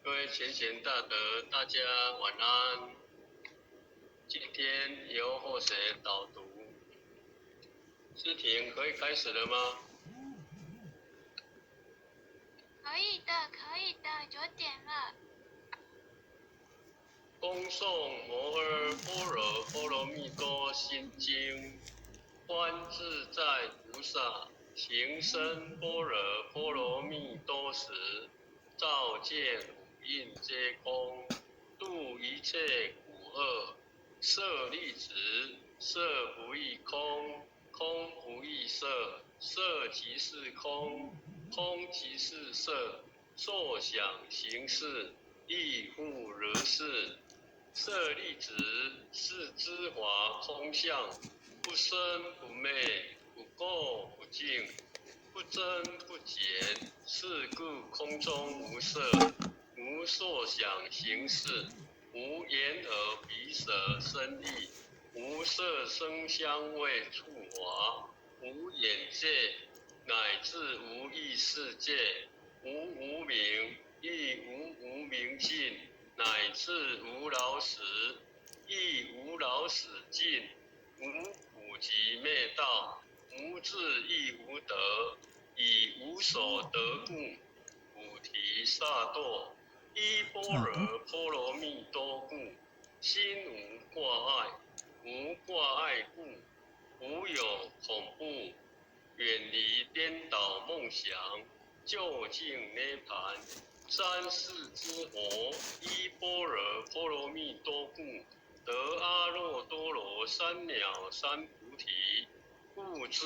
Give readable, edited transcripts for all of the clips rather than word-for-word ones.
各位前賢大德，大家晚安。今天由後誰導讀？思婷可以開始了嗎？可以的，可以的，9點了。恭誦《摩訶般若波羅蜜多心經》，觀自在菩薩行深般若波羅蜜多時，照見五蘊皆空，度一切苦厄。舍利子，色不異空，空不異色，色即是空，空即是色，受想行識亦復如是。舍利子，是諸法空相，不生不滅，不垢不淨，不增不減。是故空中無色，無受想行識，無眼耳鼻舌身意，無色聲香味觸法，無眼界，乃至無意識界，無無明，亦無無明盡，乃至無老死，亦無老死盡，無苦集滅道，無智亦無得，以無所得故，菩提薩埵。依般若波羅蜜多故，心無掛礙，無掛礙故，無有恐怖，遠離顛倒夢想，究竟涅槃。三世諸佛依般若波羅蜜多故，得阿耨多羅三藐三菩提。故知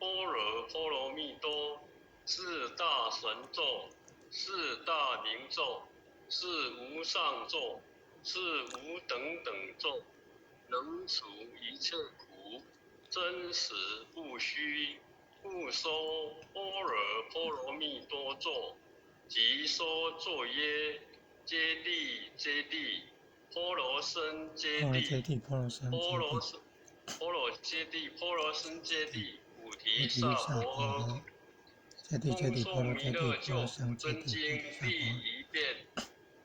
般若波羅蜜多是大神咒，是大明咒，是無上咒，是無等等咒，能除一切苦，真實不虛。故說般若波羅蜜多咒，即說咒曰：揭諦揭諦，婆羅僧揭諦，婆羅僧婆羅揭諦，婆羅僧揭諦，菩提薩婆訶。恭誦彌勒救苦真經第一遍。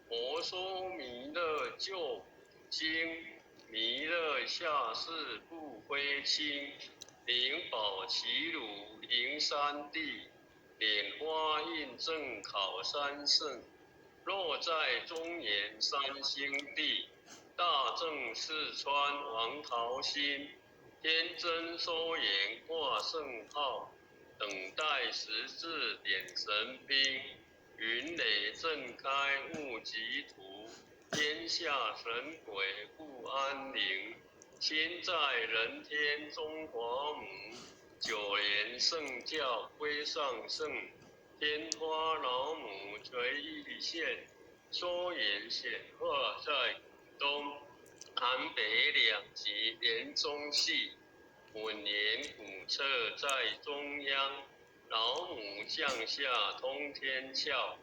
佛說彌勒救苦經，彌勒下世不非輕。靈寶齊魯靈山地，蓮花印證考山聖。若在中原三星地，大正四川王桃心，天真收言掛聖號。等待時至點神兵，雲雷震開霧集圖，天下神鬼不安寧。親在人天中華母，九蓮聖教歸上聖，天花老母垂玉線，說言顯化在東，南北兩極連中系。混元古冊在中央，老母降下通天竅，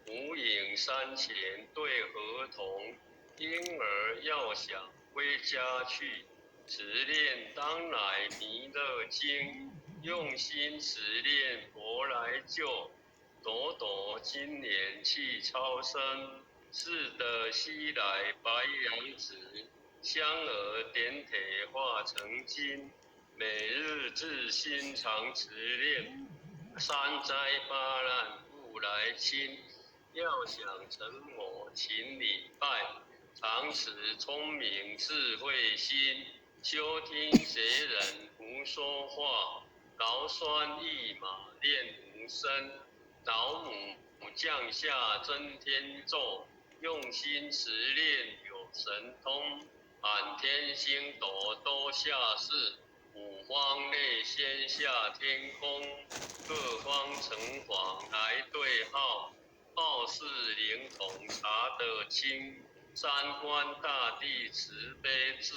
無影山前對河童，嬰兒要想歸家去，持念當來彌勒經，用心持念佛來救，朵朵金蓮去超生，是得西來白羊子，香兒點鐵化成金。每日自心常持念，三災八難不來侵。要想成佛，勤禮拜，常持聰明智慧心，修聽學人胡說話，勞酸一馬練無聲。老母降下真天咒，用心持念有神通，滿天星斗都下示。五方列仙下天宮，各方城隍來對號，報事靈童查得清，三官大帝慈悲智，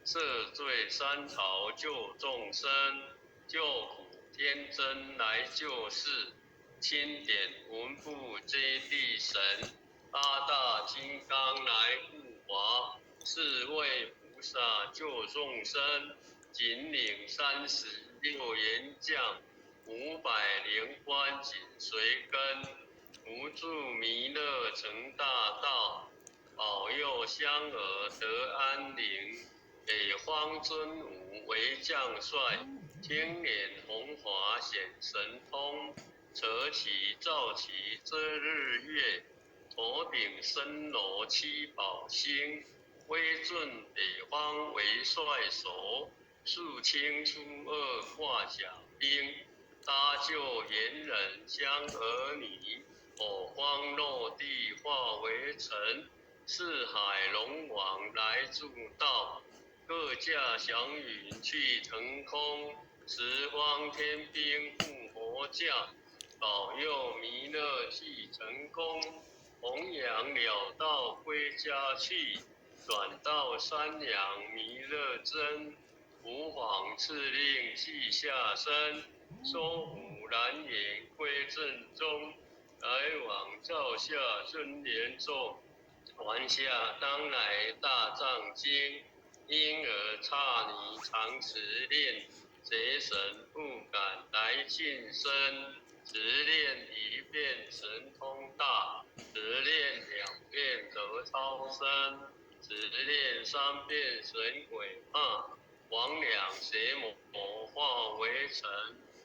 赦罪三朝救眾生，救苦天真來救世，欽點文部揭諦神，八大金剛來護法，四位菩薩救眾生。錦領36員將，500靈官緊隨跟，無住彌勒成大道，保佑香儿得安宁。北方尊吾为将帅，青莲弘华显神通，扯旗造旗遮日月，头顶森罗七宝星，威震北方为帅首，肃清诸恶挂甲兵，搭救猿人将儿女，火光落地化为尘，四海龙王来助道。各驾祥云去腾空，十方天兵护佛驾，保佑弥勒济成功，弘扬了道归家去，转到山阳弥勒真，无妨敕令记下身，收伏难言归正宗，来往造下尊严咒，还下当来大藏经。婴儿刹尼常持念，贼神不敢来近身。持念一遍神通大，持念两遍得超生，持念三遍神鬼怕，魍魉邪魔化为尘。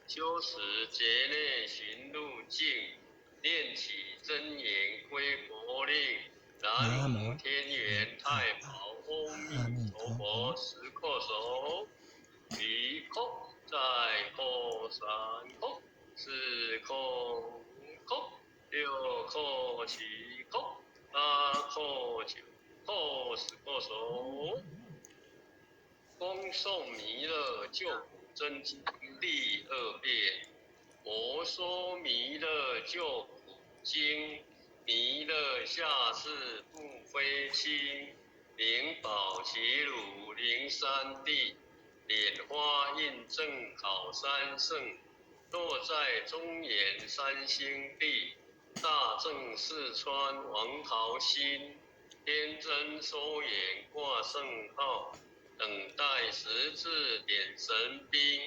修持劫内寻路径，念起真言归佛令。南无天元太保阿弥陀佛，十叩首，一叩，再叩，三叩，四叩，五叩，六叩，七叩，八叩，九叩，十叩首。恭诵弥勒救苦真经第二遍，佛说弥勒救苦经。弥勒下世不非亲，灵宝齐鲁灵山地，莲花印证考三圣，落在中原三星地，大正四川王桃心，天真收眼挂圣号，等待时至点神兵，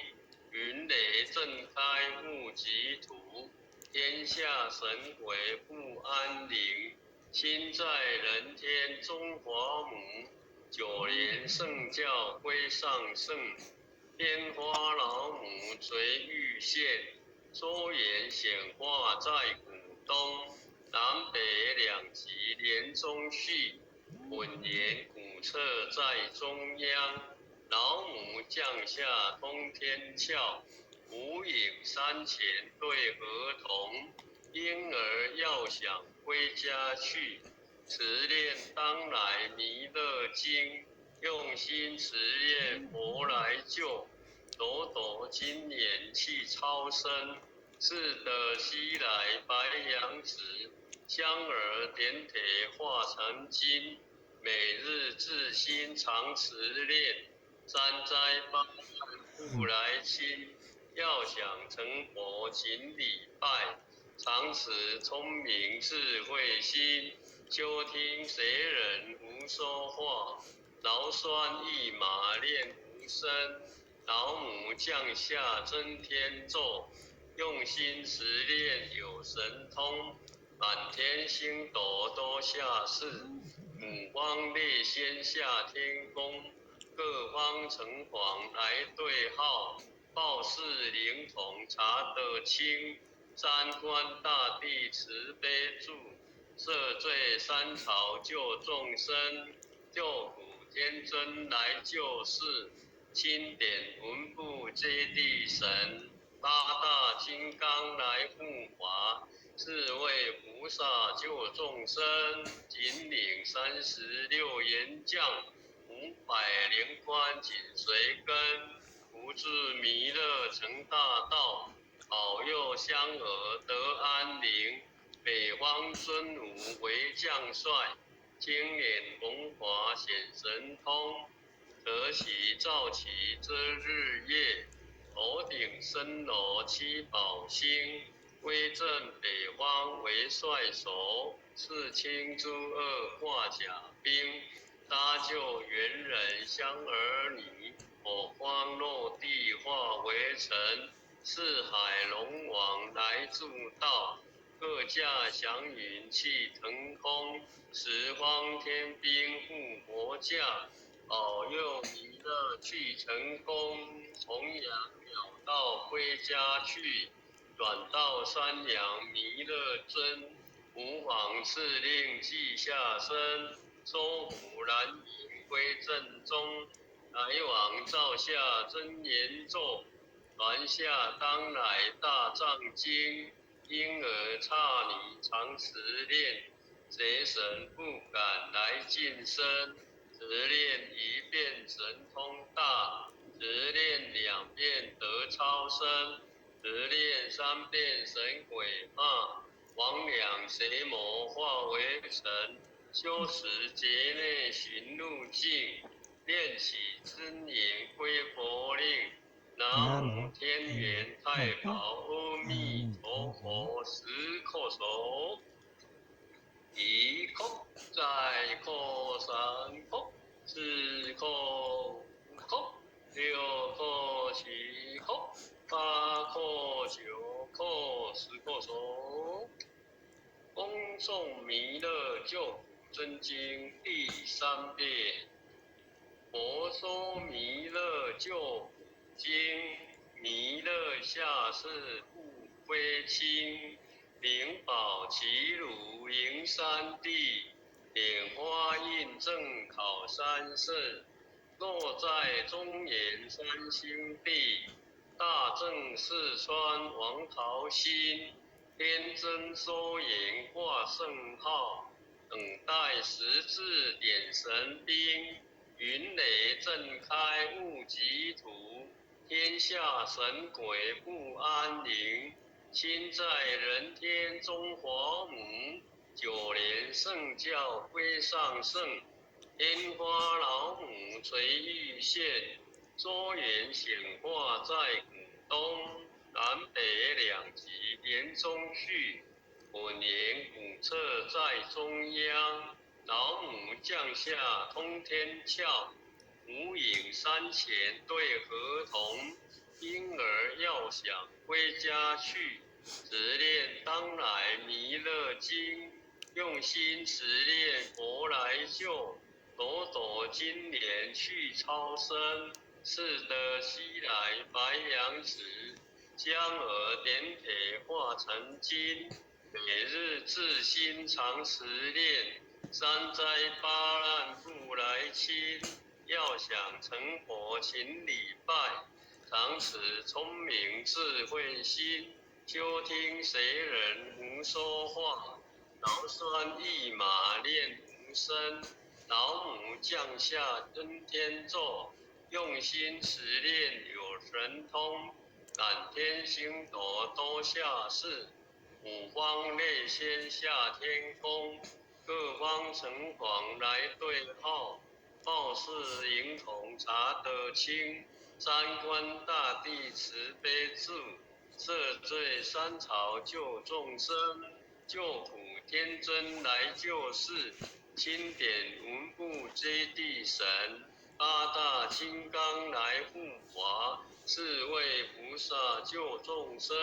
云雷震开雾集土。天下神鬼不安宁，心在人天中华母，九莲圣教归上圣，天花老母垂玉线，周言显化在古东，南北两极连中续，混元古册在中央，老母降下通天窍。无影山前对河童，婴儿要想归家去，持念当来弥勒经，用心持念佛来救，朵朵金莲去超生，是得西来白羊子，香儿点铁化成金，每日自心常持念，三灾八难不来侵。要想成佛，勤礼拜，常持聪明智慧心，休听谁人胡说话。劳酸一马练无声，老母降下真天咒，用心持念有神通，满天星斗都下世，五方列仙下天宫，各方城隍来对号。报事灵童查得清，三官大帝慈悲助，赦罪三朝救众生，救苦天尊来救世，钦点文部揭谛神，八大金刚来护法，四位菩萨救众生，引领36员将，500灵官紧随跟。福至弥勒成大道，保佑香儿得安宁。北方尊吾为将帅，青莲弘华显神通，得喜造旗遮日月，头顶森罗七宝星，威震北方为帅首，四清诸恶挂甲兵，搭救猿人相儿女。火光落地化为尘，四海龙王来助道，各駕祥雲去騰空，十方天兵護佛駕，保佑彌勒去成功，弘揚了道歸家去，轉到三陽彌勒尊，五方敕令記下身，收服南營歸正宗，來往造下真言咒，傳下當來大藏經，嬰兒剎尼常持念，賊神不敢來近身。持念一遍神通大，持念兩遍得超生，持念三遍神鬼怕，魍魎邪魔化為塵。修持劫內行路徑，念起真言歸佛令。南無天元太保阿彌陀佛，十叩首，一叩，再叩，三叩，四叩，五叩，六叩，七叩，八叩，九叩，十叩首。恭誦彌勒救苦真經第三遍。佛說彌勒救苦經，彌勒下世不非輕，靈寶齊魯迎三諦，蓮花印證考三世，落在中原三星地，大正四川王桃心，天真收言掛聖號，等待時至點神兵，雲雷震開悟極土，天下神鬼不安寧。親在人天中華母，九蓮聖教歸上聖，天花老母垂玉線，周元顯化在古東，南北兩極連中續，本源古冊在中央，老母降下通天竅，無影山前對河童，嬰兒要想歸家去，持念當來彌勒經，用心持念佛來救，朵朵金蓮去超生，是得西來白羊池，將兒點鐵化成金，每日自心常持念，三災八難不來侵。要想成佛勤禮拜，常持聰明智慧心，休聽誰人胡說話。勞酸一馬念無聲，老母降下真天咒，用心持念有神通，感天星斗都下世，五方列仙下天宮，各方城隍來對號。報是靈童查得清，三官大帝慈悲助，赦罪三朝救眾生，救苦天尊來救世，欽點文部揭諦神，八大金剛來護法，四位菩薩救眾生，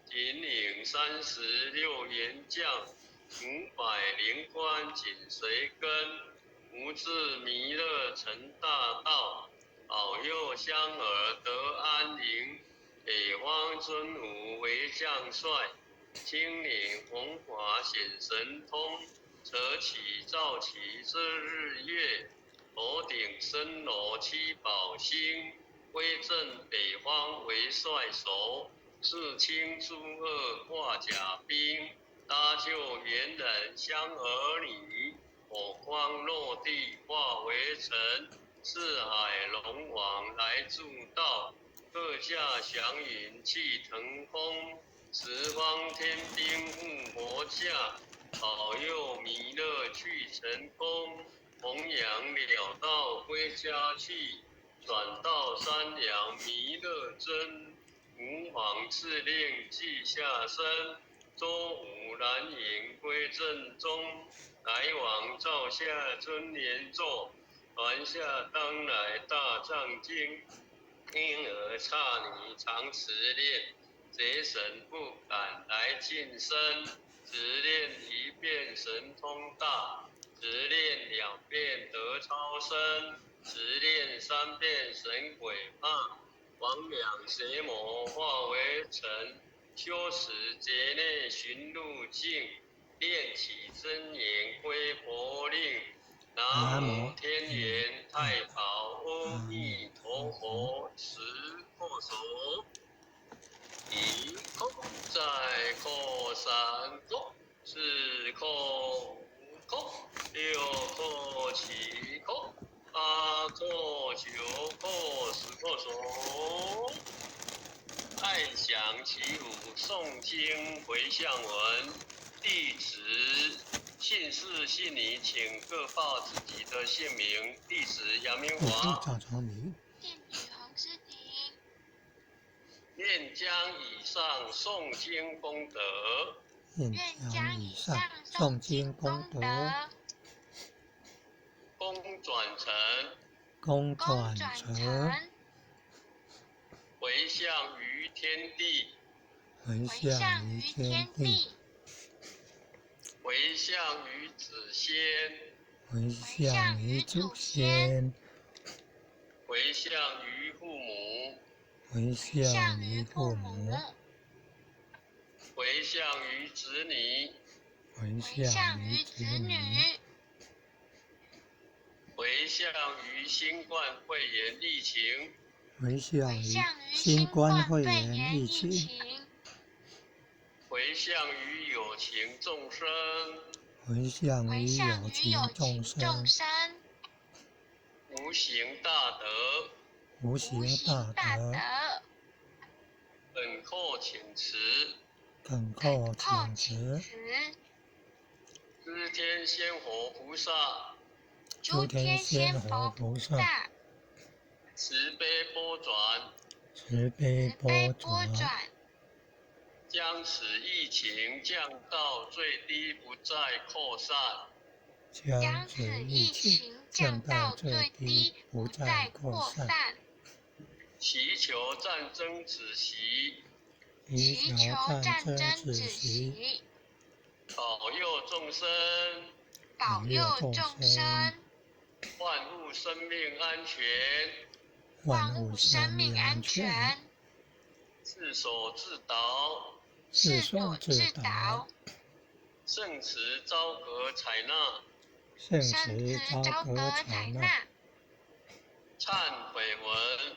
錦領36員將，500靈官緊隨跟。福至彌勒成大道，保佑香兒得安寧。北方尊吾為將帥，青領弘法顯神通，扯起造起遮日月，頭頂森羅七寶星，威震北方為帥首，四清諸惡掛甲兵，搭救猿人香兒女。火光落地化為塵，四海龍王來助道，各駕祥雲去騰空，十方天兵護佛駕，保佑彌勒去成功，弘揚了道歸家去，轉到三陽彌勒尊，五皇敕令記下身，周五南營歸正宗。來往造下真言咒，傳下當來大藏經。嬰兒剎尼常持念，賊神不敢來近身。只念一遍神通大，只念两遍得超生，只念三遍神鬼怕，魍魉邪魔化为尘。修此劫内寻路径，念起真言归佛令。南无天元太保阿弥陀佛，十叩首，一叩，再叩三叩，四叩五叩，六叩七叩，八叩九叩，十叩首。爱想起舞诵经回向文，弟子姓氏姓名，请各报自己的姓名。弟子杨明华。赵长明。弟女洪诗婷。愿将以上诵经功德，愿将以上诵经功德，功转成，功转成，回向于天地，回向于天地，回向于祖先，回向于祖先，回向于父母，回向于父母，回向于子女，回向于子女，回向于新冠肺炎疫情，回向于新冠肺炎疫情，回向于有情众生，回向于有情众生，无形大德，无形大德，本叩请辞，恳叩请辞，诸天仙佛菩萨，诸天仙佛菩萨，慈悲波转，慈悲波转，将此疫情降到最低，不再扩散。将此疫情降到最低，不再扩散。祈求战争止息，祈求战争止息。保佑众生，保佑众生，万物生命安全，万物生命安全。自守自导，自守自导。圣慈昭阁采纳，圣慈昭阁采纳。忏悔文，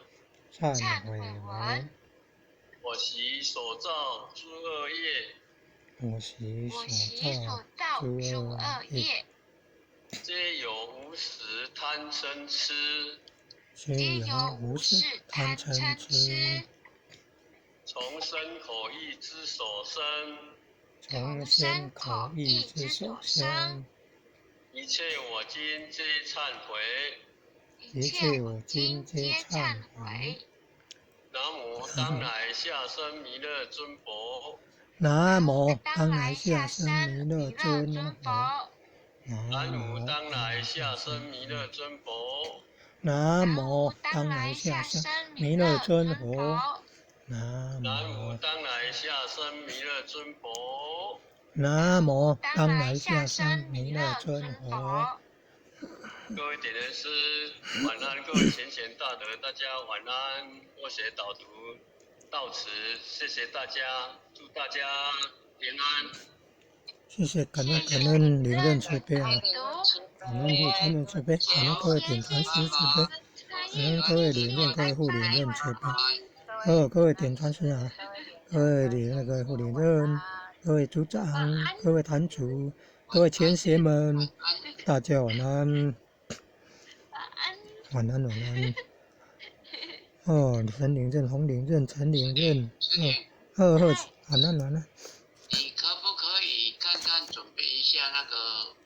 忏悔文。我昔所造诸恶业，我昔所造诸恶业，皆由无始贪嗔痴，皆由无始贪嗔痴。从身口意之所生，从身口意之所生，一切我今皆忏悔，一切我今皆忏悔。南无当来下生弥勒尊佛，南无当来下生弥勒尊佛，南无当来下生弥勒尊佛，南无当来下生弥勒尊佛。南无当来下生弥勒尊佛。南无当来下生弥勒尊佛。各位点灯师晚安，各位贤贤大德大家晚安。我写导读到此，谢谢大家，祝大家平安。谢谢，感恩感恩领任慈悲啊，感恩父亲的慈悲，感恩各位点传师慈悲，感恩各位领任各位护领任慈悲。哦，各位点传师啊，各位领任、各位护领任、各位组长、各位坛主、各位前贤们，大家晚安。晚安，晚安。哦，陈领任、洪领任、陈领任，哦，呵呵，晚安，晚安。